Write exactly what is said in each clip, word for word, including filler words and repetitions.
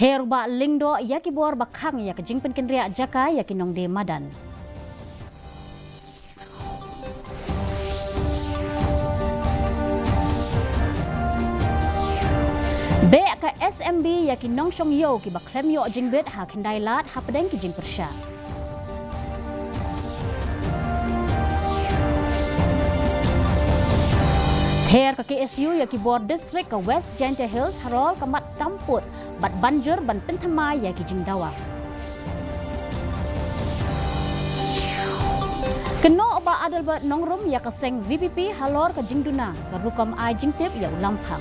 Her u Bah Lyngdoh ïa ki bor ba khang ïa ka jingpynkynriah jaka ïa ki nongdie madan. Beh ka S M B ïa ki nongshong ïew kiba khlem ïoh jingbit ha Khyndailad hapdeng ki jingpyrshah. Ther ka K S U ïa ki bor district ka West Jaintia Hills halor ka mat tam pud bad ban jur ban pynthymmai ïa ki jingdawa. Kynnoh Bah Adelbert Nongrum ïa ka seng V P P halor ka jingduna ka rukom ai jingtip ïa u Lamphang.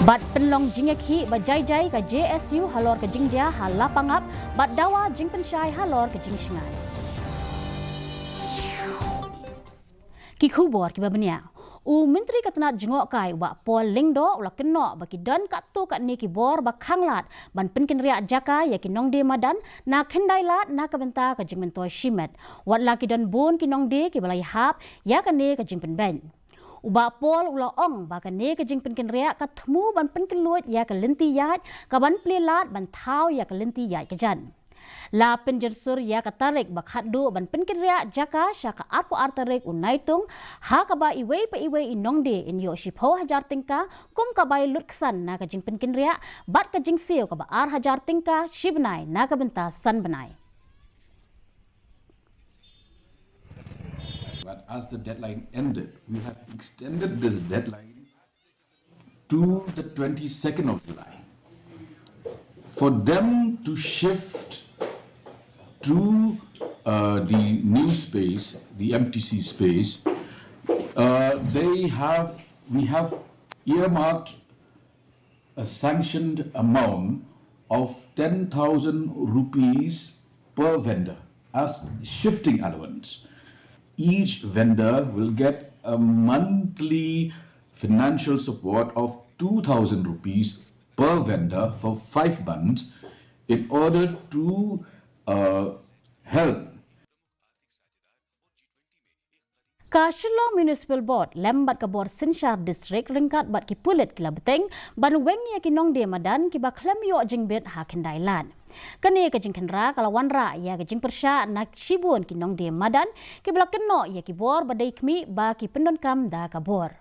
Bad pynlong jingïakhih ba jai jai ka J S U halor ka jingjia ha Lapangap bad dawa jingpynshai halor ka jingshngaiñ. Ki khubor kiba bniah. U Myntri ka tnat jngohkai u Bah Paul Lyngdoh u la kynnoh ba ki don katto katne ki bor ba khanglad ban pynkynriah jaka ïa ki nongdie madan na Khyndailad na ka bynta ka jingmyntoi shimet. Wat la ki don bun ki nongdie kiba la ïahap ïa kane ka jingpynbeit. U Bah Paul u la ong ba kane ka jingpynkynriah ka thmu ban pynkylluid ïa ka lynti ïaid kaban plie lad ban thaw ïa ka lynti ïaid ka jan. La pynjynsur ïa ka tarik ba khatduh ban pynkynriah jaka sha ka arphew ar tarik u Naitung, ha kaba iwei pa iwei i nongdie in ïoh shiphew hajar tyngka, kum ka bai lutksan na ka jingpynkynriah, bad ka jingsiew kaba ar hajar tyngka shi bnai na ka bynta san bnai. But as the deadline ended, we have extended this deadline to the twenty-second of July for them to shift to uh, the new space, the M T C space. Uh, they have, we have earmarked a sanctioned amount of ten thousand rupees per vendor as shifting allowance. Each vendor will get a monthly financial support of two thousand rupees per vendor for five months in order to uh, help. Ka Shillong Municipal Board lem bad ka bor synshar district ryngkat bad ki pulit ki la bteng ban weng ïa ki nongdie madan kiba khlem ïoh jingbit ha Khyndailad. Kane ka jingkhynra ka la wanrah ïa ka jingpyrshah na shibun ki nongdie madan kiba la kynnoh ïa ki bor ba dei khmih ba ki pyndonkam da ka bor.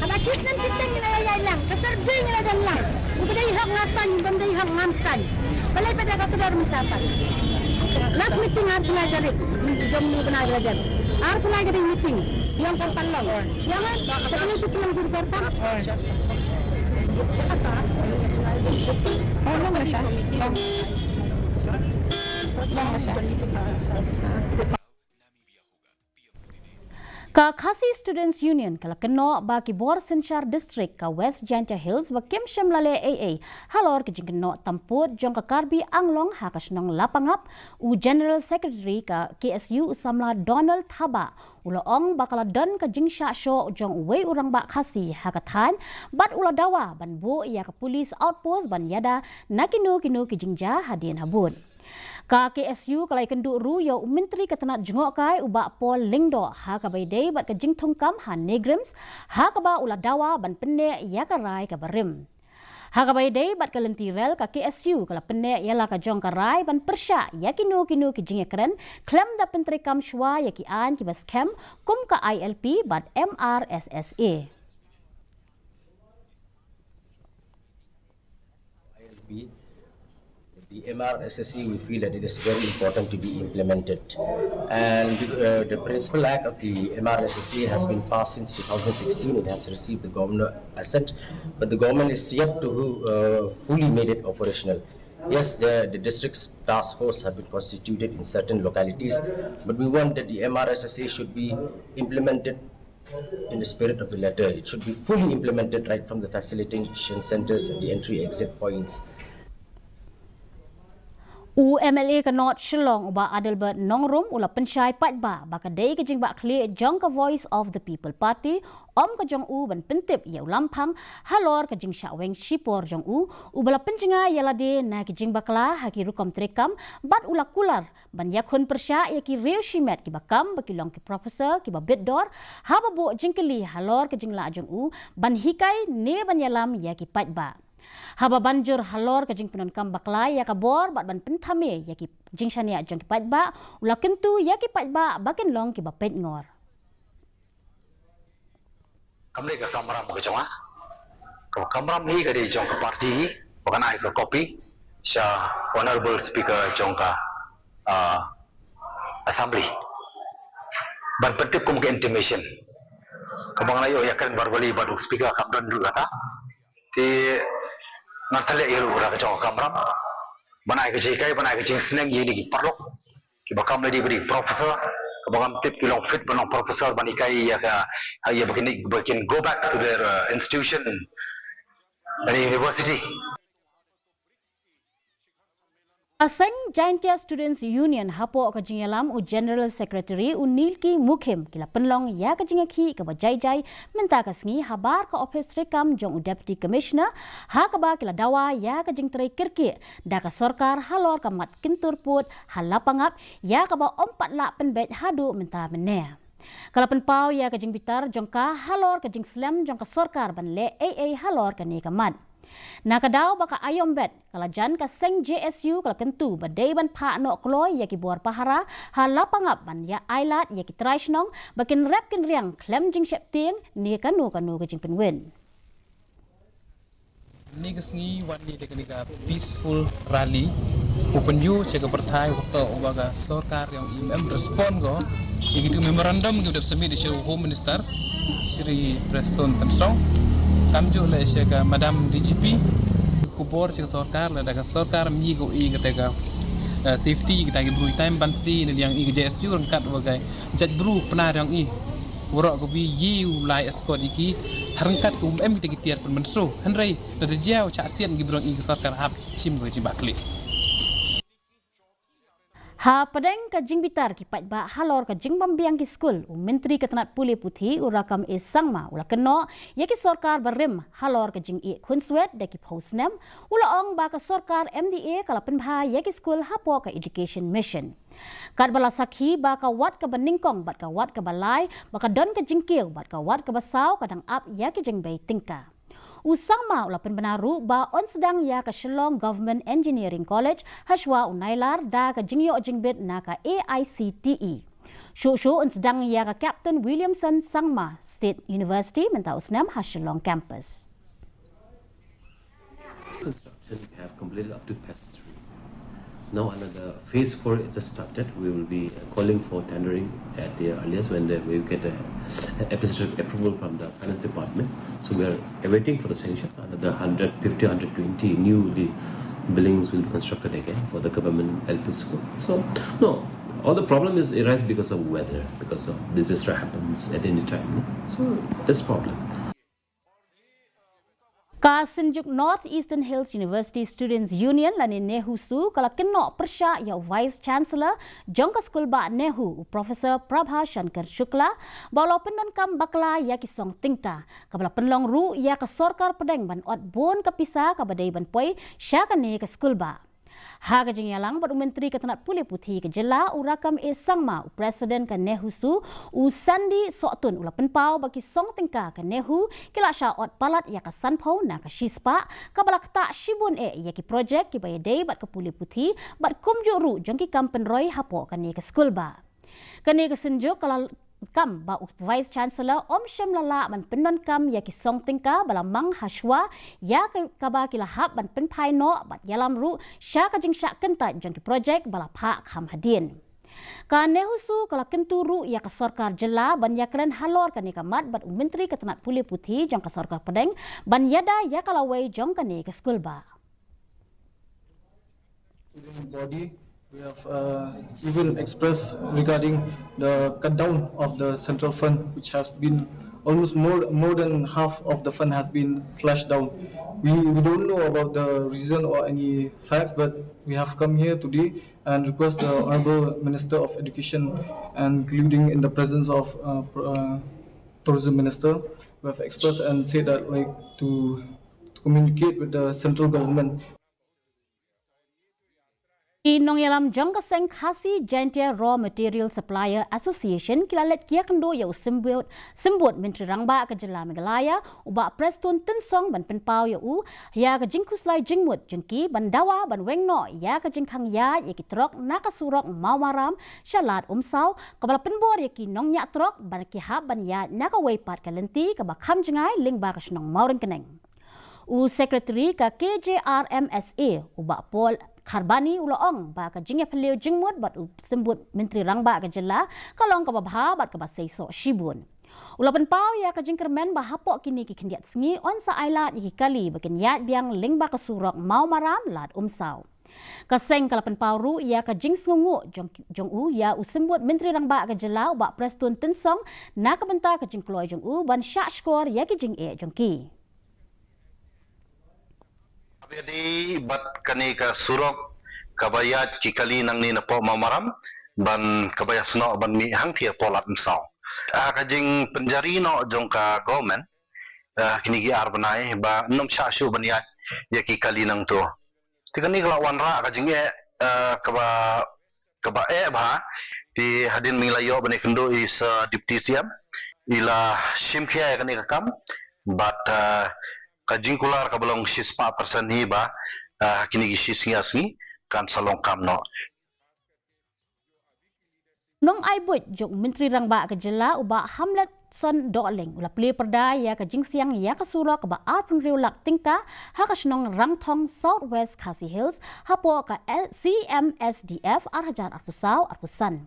Haba shi snem shi snem ngi la ïaid lang, ka sar dei ngi la don lang. U ba dei hok nga saiñ, u bym dei hok ngam saiñ. Balei pat da ka kdor mynta pat. Last meeting ar bnai ka rit, jong u bnai ka la dep. Ar bnai ka dei meeting, ïa ka pan long. Ïa nga, ka dei meeting ïa ka pan. Oh, long na siya. Long. Long na siya. Ka Khasi Students Union ka la kynnoh ba ki bor synshar district ka West Jaintia Hills ba kim shym la leh ei ei halor ka jingkynnoh tam pud jong ka Karbi Anglong ha ka shnong Lapangap, u General Secretary ka K S U u samla Donald Thabah u la ong ba ka la don ka jingshah shoh jong uwei u rangbah Khasi ha ka thaiñ, bad u la dawa ban buh ïa ka police outpost ban ïada na kino kino ki jingjia hadien habud. Ka K S U ka la ïakynduh ruh ïa u Myntri ka tnat jngohkai u Bah Paul Lyngdoh ha kaba ïadei bad ka jingthungkam ha NEIGRIHMS, ha kaba u la dawa ban pynneh ïa ka rai kaba rim. Ha kaba ïadei bad ka lynti rel, ka K S U ka la pynneh ïa la ka jong ka rai ban pyrshah ïa kino kino ki jingïakren khlem da pyntreikam shuwa ïa ki aiñ kiba skhem kum ka I L P bad M R S S A. I L P, the M R S S A, we feel that it is very important to be implemented. And uh, the principal act of the M R S S A has been passed since two thousand sixteen. It has received the governor assent, but the government is yet to uh, fully made it operational. Yes, the, the district's task force have been constituted in certain localities, but we want that the M R S S A should be implemented in the spirit of the letter. It should be fully implemented right from the facilitation centers and the entry exit points. U M L A ka North Shillong u Bah Adelbert Nongrum u la pynshai paidbah ba ka dei ka jingbakla jong ka Voice of the People Party, ym ka jong u ban pyntip ïa u Lamphang halor ka jingshah weng shipor jong u, u ba la pynjngai ïa lade na ki jingbakla ha ki rukom treikam, bad u la kular ban ïakhun pyrshah ïa ki riew shimet kiba kam ba ki long ki professor kiba bit dor, haba buh jingkylli halor ka jinglah jong u ban hikai ne ban ïalam ïa ki paidbah. Haba ban jur halor ka jingpyndonkam bakla ïa ka bor bad ban pynthame ïa ki jingshaniah jong ki paidbah, u la kyntu ïa ki paidbah ba kin long kiba peit ngor. Kam dei ka kamram ka jong nga. Ka kamram hi ka dei jong ka party hi, ba kan ai ka copy sha Honorable Speaker jong ka, ah, Assembly. Ban pyntip kum ka intimation. Kaba nga la ïoh ïakren verbally bad u Speaker kam don ruh kata. Te ngan sa leh ïa ruh la ka jong ka kamram. Ban ai ka jinghikai, ban ai ka jingsneng ïa kine ki paralok kiba kam lei dei ba dei professor, kaba ngam tip ki long fit ban long professor ban hikai ïa ka, ïa ba kin, ba kin go back to their, uh, institution, the university. Ka seng Jaintia Students Union hapoh ka jingïalam u General Secretary u Nilki Mukhim ki la pynlong ïa ka jingïakhih kaba jai jai mynta ka sngi habar ka ophis treikam jong u Deputy Commissioner, ha kaba ki la dawa ïa ka jingtrei kyrkieh da ka sorkar halor ka mat kyntur pud ha Lapangap, ïa kaba ym pat lah pynbeit haduh mynta mynne. Ka la pynpaw ïa ka jingbitar jong ka halor ka jingslem jong ka sorkar ban leh ei ei halor kane ka mat. Na ka daw ba ka Aïom Bet, ka la jan ka seng J S U ka la kyntu ba dei ban phah noh kloi ïa ki bor pahara ha Lapangap ban ïa ailad ïa ki trai shnong ba kin rep kin riang khlem jingsheptieng ne kano kano ka jingpynwit. Ni ka sngi wan ni da kane ka peaceful rally. U pynïoh sha ka pyrthei u to uba ka sorkar ïong i em respond ko ïa kitu memorandum ki u dep submit sha u Home Minister Shri Prestone Tynsong. Kamjooh leh sha ka Madam D G P. Khubor sha ka sorkar lada ka sorkar ym ïoh ko i kata ka, eh, safety kata ki bru i time ban si ne ïong i ka J S U ryngkat wa ka jait bru pynah ïong i. Waroh ka wi ïa u lai escort ïa ki, ha ryngkat ka um em kita ki tiar pynmynsaw. Hynrei lada jia u chah sian ki bru ïong i ka sorkar hap shim ko i jibakli. Ha pdeng ka jingbitar ki paidbah halor ka jingbym biang ki skul, u Myntri ka tnat pule puthi u Rakkam A Sangma u la kynnoh ïa ki sorkar barim halor ka jingïeh khunswet da ki phew snem, u la ong ba ka sorkar M D A ka la pynbha ïa ki skul hapoh ka Education Mission. Katba la sakhi ba ka wat kaba nyngkong bad ka wat kaba lai, ba ka don ka jingkiew bad ka wat kaba saw ka dang ap ïa ki jingbei tyngka. U Sangma u la pynbna ruh ba un sdang ïa ka Shillong Government Engineering College hashwa u Nailar da ka jingïoh jingbit na ka A I C T E. Shuh shuh un sdang ïa ka Captain Williamson Sangma State University mynta u snem ha Shillong campus. Construction have completed up to phase three. Now another phase four is just started. We will be, uh, calling for tendering at the earliest when the, we get a, a administrative approval from the finance department. So we are awaiting for the sanction. Another hundred fifty, hundred twenty new buildings will be constructed again for the government L P school. So no, all the problem is arise because of weather, because of disaster happens at any time. So this problem. Ka Synjuk North Eastern Hills University Students Union lane NEHUSU ka la kynnoh pyrshah ïa u Vice Chancellor jong ka skul bah NEHU, u Professor Prabha Shankar Shukla, ba u la pyndonkam bakla ïa ki song tyngka, kaba la pynlong ruh ïa ka sorkar pdeng ban ot bun ka pisa kaba dei ban poi sha kane ka skul bah. Ha ka jingïalang bad u Myntri ka tnat pule puthi ka jylla u Rakkam A Sangma, u President ka NEHUSU u Sandy Sohtun u la pynpaw ba ki song tyngka ka NEHU ki la shah ot palat ïa ka sanphew na ka shispah, kaba la ktah shibun eh ïa ki projek kiba ïadei bad ka pule puthi bad kumjuh ruh jong ki kam pynroi hapoh kane ka skul bah. Kane ka synjuk ka la kam ba u Vice Chancellor um shym la lah ban pyndonkam ïa ki song tyngka ba la mang hashwa ïa ka, kaba ki la hap ban pynphai noh bad ïalam ruh sha ka jingshah kyntait jong ki projek ba la phah kham hadien. Ka NEHUSU ka la kyntu ruh ïa ka sorkar jylla ban ïakren halor kane ka mat bad u Myntri ka tnat pule puthi jong ka sorkar pdeng ban ïada ïa ka lawei jong kane ka skul bah. Student body We have uh, even expressed regarding the cut down of the central fund, which has been almost more more than half of the fund has been slashed down. We, we don't know about the reason or any facts, but we have come here today and request the Honorable Minister of Education, and including in the presence of uh, pr- uh, Tourism Minister, we have expressed and said that, like, to, to communicate with the central government. Ki nongïalam jong ka seng Khasi Jaintia Raw Material Supplier Association ki la leit ïakynduh ïa u symbud, symbud Myntri Rangbah ka jylla Meghalaya, u Bah Prestone Tynsong, ban pynpaw ïa u ïa ka jingkhuslai jingmut jong ki ban dawa ban weng noh ïa ka jingkhang ïaid ïa ki trok na ka surok Mawmaram sha Lad Umsaw, kaba la pynbor ïa ki nongñiah trok ba ki hap ban ïaid na kawei pat ka lynti kaba kham jngai lyngba ka shnong Mawryngkneng. U Secretary ka K J R M S A, u Bah Paul Kharbani, u la ong ba ka jingïaphylliew jingmut bad u symbud Myntri Rangbah ka jylla ka long kaba bha bad kaba seisoh shibun. U la pynpaw ïa ka jingkyrmen ba hapoh kine ki khyndiat sngi yn sa ailad ïa ki kali ba kin ïaid biang lyngba ka surok Mawmaram Lad Umsaw. Ka seng ka la pynpaw ruh ïa ka jingsngewnguh jong, jong u ïa u symbud Myntri Rangbah ka jylla, u Bah Prestone Tynsong, na ka bynta ka jingkloi jong u ban shah shkor ïa ki jingeh jong ki. Ïadei bad kane ka surok kaba ïaid ki kali nangne napoh Mawmaram ban kaba ïasnoh ban mih hangtei hapoh Lad Umsaw. Ah, ka jingpynjari noh jong ka government, ah, kine ki ar bnai ba nym shah shuh ban ïaid ïa ki kali nangto. Te kane ka la wanrah ka jingeh, ah, kaba kaba eh bha. Te hadien ba ngi la ïoh ban ïakynduh i sa Deputy C M, i la shim khia ïa kane ka kam bad, ah, ka jingkular kaba long shispah percent hi ba, ah, kine ki shisngi ar sngi kan sa long kam noh. Nongai buit jong u Myntri Rangbah ka jylla, u Bah Hamletson Dohling, u la plie pyrda ïa ka jingsiang ïa ka surok kaba arphew hynriew lak tyngka ha ka shnong Rangthong, South West Khasi Hills, hapoh ka C M S D F ar hajar arphew saw arphew san.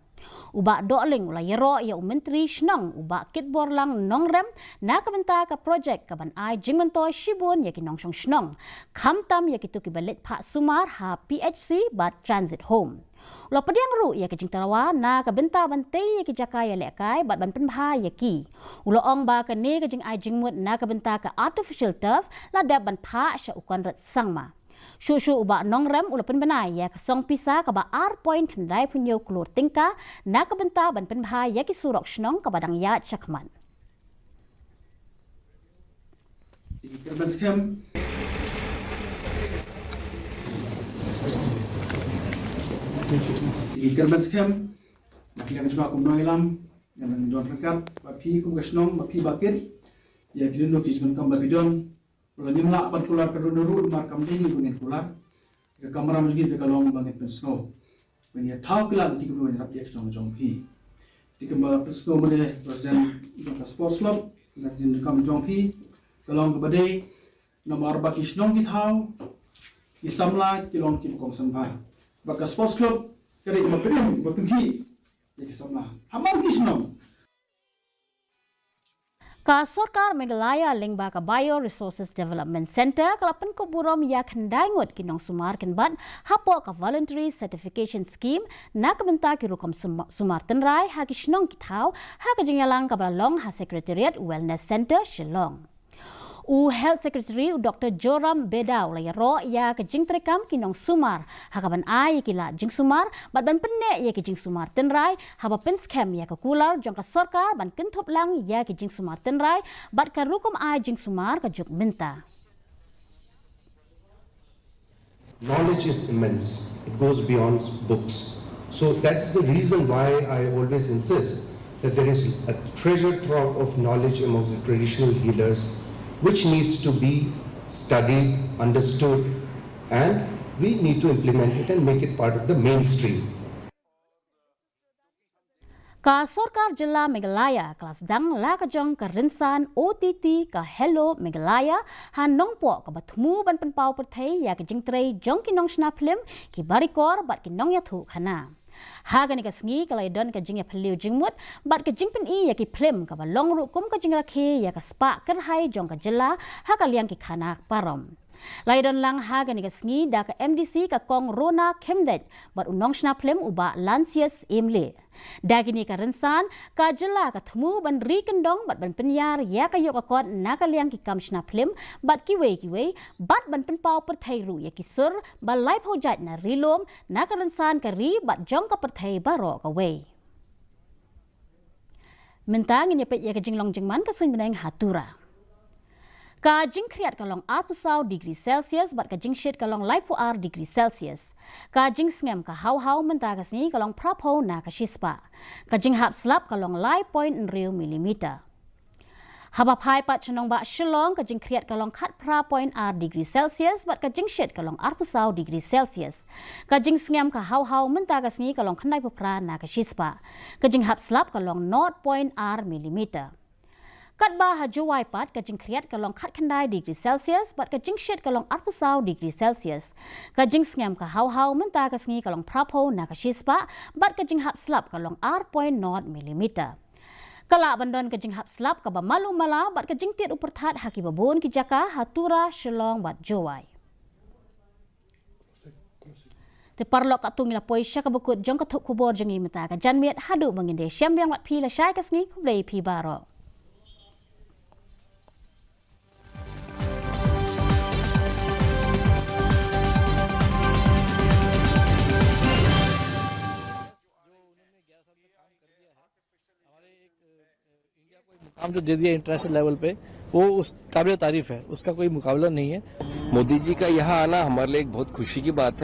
U Bah Dohling u la ïaroh ïa u Myntri Shnong, u Bah Kitborlang Nongrem, na ka bynta ka projek kaban ai jingmyntoi shibun ïa ki nongshong shnong, khamtam ïa kito kiba leit phah sumar ha P H C bad Transit Home. U la pdiang ruh ïa ka jingtyrwa na ka bynta ban tei ïa ki jaka ïalehkai bad ban pynbha ïa ki. U la ong ba kane ka jingai jingmut na ka bynta ka artificial turf la dep ban phah sha u Conrad Sangma. Shuh shuh u Bah Nongrem u la pynbna ïa ka song pisa kaba ar point khyndai phew hynñiew klur tyngka na ka bynta ban pynbha ïa ki surok shnong kaba dang ïaid shakhmat. Kyrmen skhem. Kyrmen skhem. Ba ki lem jnga kum nongïalam, ngan don ryngkat ba phi kum ka shnong, ba phi ba kit ïa ki lyngngoh ki jingkam ba phi don. Ba la ngim lah ban kular ka don ruh, namar kam dei ba ngin kular. Ka kamram jong ngi ka long ba ngin pynsngew. Ba ngin ïa thaw ki lad ki kumno ngin rap ïa ka shnong jong phi. Te kumba pynsngew mynne President jong ka Sports Club, na ka jingkam jong phi ka long kaba dei, namar ba ki shnong ki thaw, ki samla ki long kiba kongsan bha. Ba ka Sports Club ka dei kaba pynïaid, kaba pynkhih ïa ki samla. Hamar ki shnong. Ka Sorkar Meghalaya lyngba ka Bio Resources Development Centre ka la pynkup burom ïa khyndai ngut ki nongsumar kynbat hapoh ka Voluntary Certification Scheme na ka bynta ki rukom sum-, sumar tynrai ha ki shnong ki thaw, ha ka jingïalang kaba la long ha Secretariat Wellness Centre, Shillong. U Health Secretary, u Doctor Joram Beda, u la ïaroh ïa ka jingtreikam ki nongsumar ha kaban ai ïa ki lad jingsumar bad ban pynneh ïa ki jingsumar tynrai, haba pynskhem ïa ka kular jong ka sorkar ban kynthup lang ïa ki jingsumar tynrai bad ka rukom ai jingsumar ka juk mynta. Knowledge is immense. It goes beyond books. So that's the reason why I always insist that there is a treasure trove of knowledge amongst the traditional healers, which needs to be studied, understood, and we need to implement it and make it part of the mainstream. Ka Sorkar Jylla Meghalaya ka la sdang la ka jong ka rynsan O T T ka Hello Meghalaya ha Nongpoh, kaba thmu ban pynpaw pyrthei ïa ka jingtrei jong ki nongshna phlim, ki barikor bad ki nongïathuh khana. Ha kane ka sngi ka la ïadon ka jingïaphylliew jingmut bad ka jingpyni ïa ki phlim, kaba long ruh kum ka jingrakhe ïa ka spah kyrhai jong ka jylla ha ka liang ki khana parom. La ïadon lang ha kane ka sngi da ka M D C ka Kong Rona Khymdeit bad u nongshna phlim u Bah Lansias Imli. Da kine ka rynsan, ka jylla ka thmu ban ri kyndong bad ban pynïar ïa ka ïoh ka kot na ka liang ki kam shna phlim bad kiwei kiwei, bad ban pynpaw pyrthei ruh ïa ki sur ba laiphew jait na ri lum na ka rynsan ka ri bad jong ka pyrthei baroh kawei. Mynta ngin ïa peit ïa ka jinglong jingman ka suiñ bneng ha Tura. Ka jingkhriat ka long arphew saw degree Celsius bad ka jingshit ka long laiphew ar degree Celsius. Ka jingsngem ka haw haw mynta ka sngi ka long phraphew na ka shispah. Ka jinghap slap ka long lai point hynriew millimeter. Haba phai pat sha nongbah Shillong, ka jingkhriat ka long khatphra point ar degree Celsius bad ka jingshit ka long arphew saw degree Celsius. Ka jingsngem ka haw haw mynta ka sngi ka long khyndaiphew phra na ka shispah. Ka jinghap slap ka long nought point ar millimeter. Katba ha Jowai pat, ka jingkhriat ka long khatkhyndai degree Celsius bad ka jingshit ka long arphew saw degree Celsius. Ka jingsngem ka haw haw mynta ka sngi ka long phraphew na ka shispah bad ka jinghap slap ka long ar point nought millimeter. Ka lah ban don ka jinghap slap kaba malu mala bad ka jingtied u pyrthat ha kiba bun ki jaka ha Tura, Shillong bad Jowai. Te paralok, katto ngi la poi sha kaba kut jong ka thup khubor jong ngi mynta ka janmiet. Haduh ba ngin ïashem biang bad phi lashai ka sngi, khublei phi baroh. मुकाम जो दे दिया इंटरनेशनल लेवल पे, वो उस काबिल तारीफ है, उसका कोई मुकाबला नहीं है। मोदी जी का यहाँ आना हमारे लिए एक बहुत खुशी की बात है।